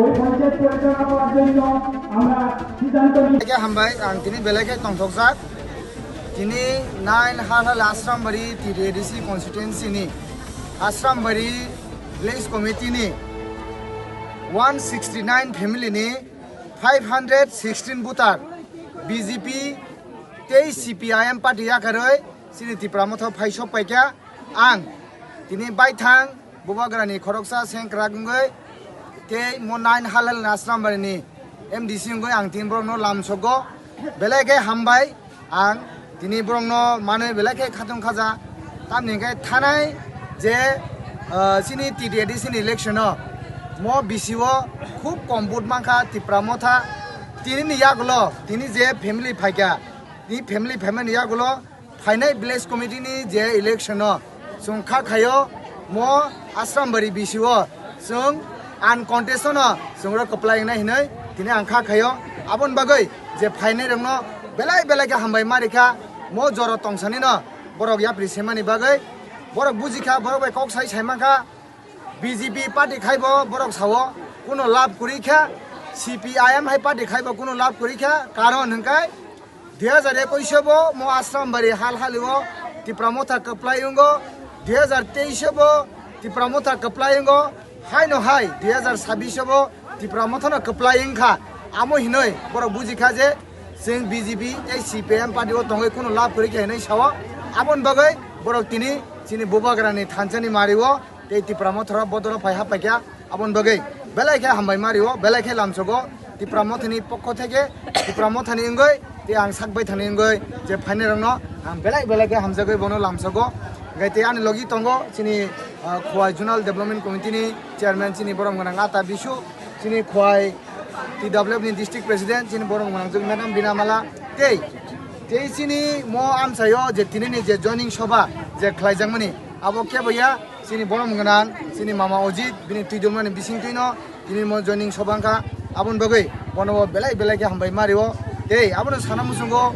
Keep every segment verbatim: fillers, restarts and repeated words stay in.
ওই পঞ্চায়েত পরিচালনা করার জন্য আমরা সিদ্ধান্ত নিই। Belai khe hambai, ang tini belai khe tongthokjak. Tini nine Halhal Asrambari T T A D C constituency ni Asrambari village committee ni one sixty nine family ni five hundred sixteen voter B J P tei C P I M party yakarwi chini Tipra Motha phai sok paikha. Ang tini baithang Bubagrani khoroksa sengkrak wngwi tei mo nine Halhal Asrambari ni M D C wngwi ang tini borokno lamsogo. Belai khe hambai, ang tini borokno manwi belai khe khatung khaja. Tamni hwnkhe thanai je, ah, chini T T A D C ni election o mo B C o khub kom vote mankha Tipra Motha. Tini ni yagulo tini je family phaikha, tini family phaimani yagulo phainai village committee ni je election o chwng kha khaio, mo Asrambari B C o chwng uncontest no chwng rok kwplai wngnai hinwi tini ang kha khaio. Aboni bagwi je phainai rokno belai belai khe hambai ma rikha, mo jora tongsani no borok yapri semani bagwi. Borok bujikha, borok bai kok sai sai mankha, B J P party khaibo borok sao kuno lab kwrwi kha, C P I M hai party khaibo kuno lab kwrwi kha, karon hwnkhe dui hajar ekush o bo mo Asrambari Halhal o Tipra Motha kwplai wngo, dui hajar teis o bo Tipra Motha kwplai wngo, haino hai dui hajar sabbish o bo Tipra Motha no kwplai wngkha. Amo hinoi borok bujikha je chwng B J P tei C P I M party o tongwi kuno lab kwrwi kha hinoi sao. Aboni bagwi borok tini chini Bubagrani thansa ni mari o tei Tipra Motha rok bodol o phai ha paikha. Aboni bagwi belai khe hambai ma rio, belai khe lamsogo Tipra Mothani pokho theke, Tipra Mothani wngwi tei ang sak baithani wngwi je phainai rokno ang belai belai khe hamjagwi bono lamsogo. Hwnkhe tei ani logi tongo chini, ah, Khowai Zonal Development Committee ni chairman chini borom gwnang Ata Bisu, chini Khowai T W F ni district president chini borom gwnang jwk madam Bina Mala tei, tei chini mo amchaio je tinini je joining soba je khlaijakmani abo kebo ya, chini borom gwnang, chini mama Ojit, bini twi dulmani bising twino, tini mo joining soba wngkha, aboni bagwi bono bo belai belai khe hambai ma rio. Tei abono sana muchungo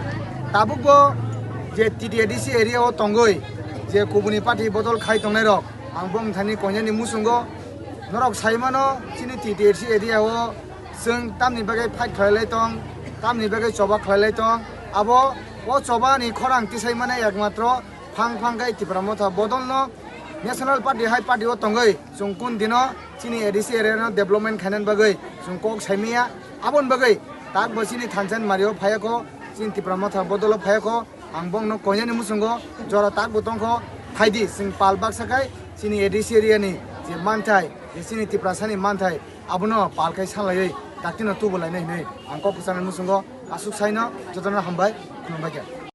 tabukbo je T T A D C area o tongwi je kubuni party bodol khai tongnai rok, ang bongthani koinani muchungo norok sai mano chini T T A D C area o chwng tamni bagwi fight khlai lai tong, tamni bagwi choba khlai lai tong, abo o choba ni khorang tisai mane ekmatro phang phang khe Tipra Motha bodolno National Party hai party o tongwi chwng kun dino chini A D C area no development khainani bagwi chwng kok saimaya. Aboni bagwi takbo chini thansa ni mario phaiya kho, chini Tipra Motha bodolo phaiya kho, ang bongno koinani muchungo jora takbo tongkho, phaidi chwng pal baksa khai chini A D C area ni je manthai, je chini Tiprasa ni manthai, abono pal khai salaiwi daktino tubu lainai hinwi ang kok kwchangni muchungo aswk saino jotono hambai, khulumbai khe.